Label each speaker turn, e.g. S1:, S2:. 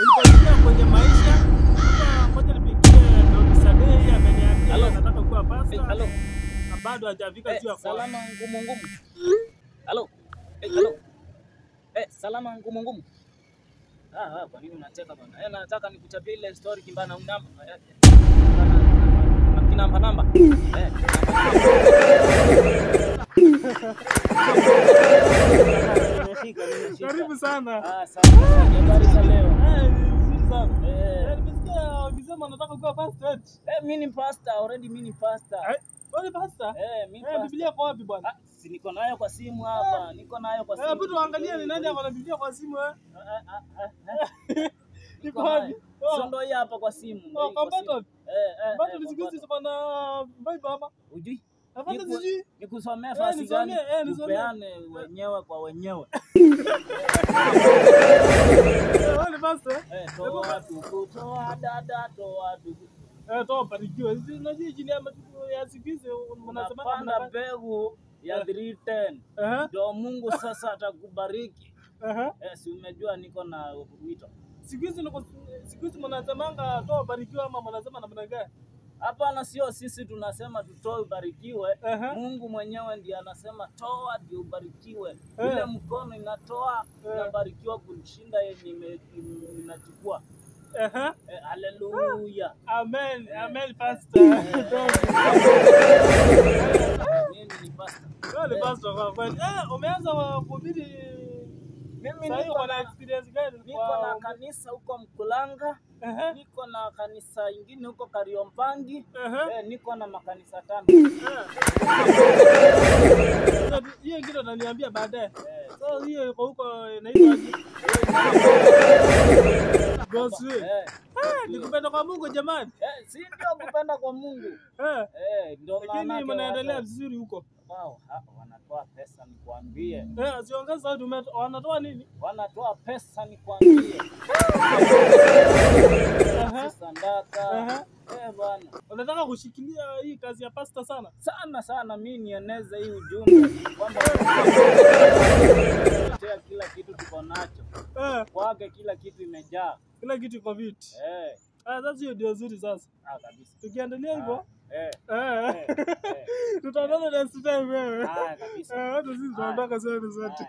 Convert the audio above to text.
S1: Ulipoingia kwenye maisha, sasa ngoja nipigie Dr. Sadei, ameniambia
S2: Hello.
S1: anataka kuwa pastor.
S2: Hello.
S1: Na bado hajafika juu ya kwa.
S2: Salama ngumu ngumu. Halo. Hello. Salama ngumu ngumu. Kwa nini unacheka bwana? Nataka nikuchapie ile story kimbana namba. Kinamba namba. Nimeshika.
S1: Karibu sana.
S2: Asante sana. Habari za leo?
S1: Nzuri sana. Nimesikia ukisema nataka kuwa pastor.
S2: Mimi ni pastor, already mimi ni pastor.
S1: Wewe ni pastor?
S2: Mimi pastor.
S1: Biblia kwa wapi bwana?
S2: Si niko nayo kwa simu hapa. Niko nayo kwa simu.
S1: Hebu tuangalie ni nani ako na Biblia kwa simu eh. Niko wapi?
S2: So ndo hii hapa kwa simu.
S1: Oh, kompyuta. Bado ni siku hizi tuko na Bible hapa.
S2: Hujui?
S1: Hapana sijui.
S2: Nikusomee fasi gani? Tupeane wenyewe kwa wenyewe.
S1: Wewe ni pastor?
S2: Toa tuku, toa dada, toa tuku.
S1: Toa barikiwe. Unajua jini ya siku hizi mnasema
S2: panda mbegu ya 310. Ndio Mungu sasa atakubariki. Si umejua niko na wito.
S1: Siku hizi mnasemanga toa barikiwe ama mnasema namna gani?
S2: Hapana, sio sisi tunasema tutoe ubarikiwe. Mungu mwenyewe ndiye anasema toa ndio ubarikiwe. Ile mkono inatoa inabarikiwa kushinda yenye inachukua. Hallelujah.
S1: Amen. Amen pastor.
S2: Mimi ni pastor.
S1: Wewe ni pastor kwa kweli. Umeanza kuhubiri.
S2: Mimi
S1: niko na experience gani?
S2: Niko na kanisa huko Mkulanga. Niko na kanisa ingine huko Kariobangi. Niko na makanisa 5.
S1: Hiyo ingine utaniambia baadaye. So hiyo iko huko inaitwa aje? Gospel. Ni kupenda kwa Mungu jamani.
S2: Si ndio kupenda kwa Mungu. Ndio maana
S1: lakini mnaendelea vizuri huko.
S2: Wao wanatoa pesa nikwambie.
S1: Siongeza sauti, wanatoa nini?
S2: Wanatoa pesa nikwambie. Sadaka. Bwana.
S1: Unataka kushikilia hii kazi ya pastor sana?
S2: Sana sana, mimi nieneze hii ujumbe kwamba kila kitu tuko nacho. Kwake kila kitu imejaa.
S1: Kila kitu iko viti. Sasa hiyo ndio nzuri sasa.
S2: Kabisa.
S1: Tukiendelea hivyo. Tutaonana next time wewe.
S2: Kabisa.
S1: Hata sisi tunaondoka sasa sote.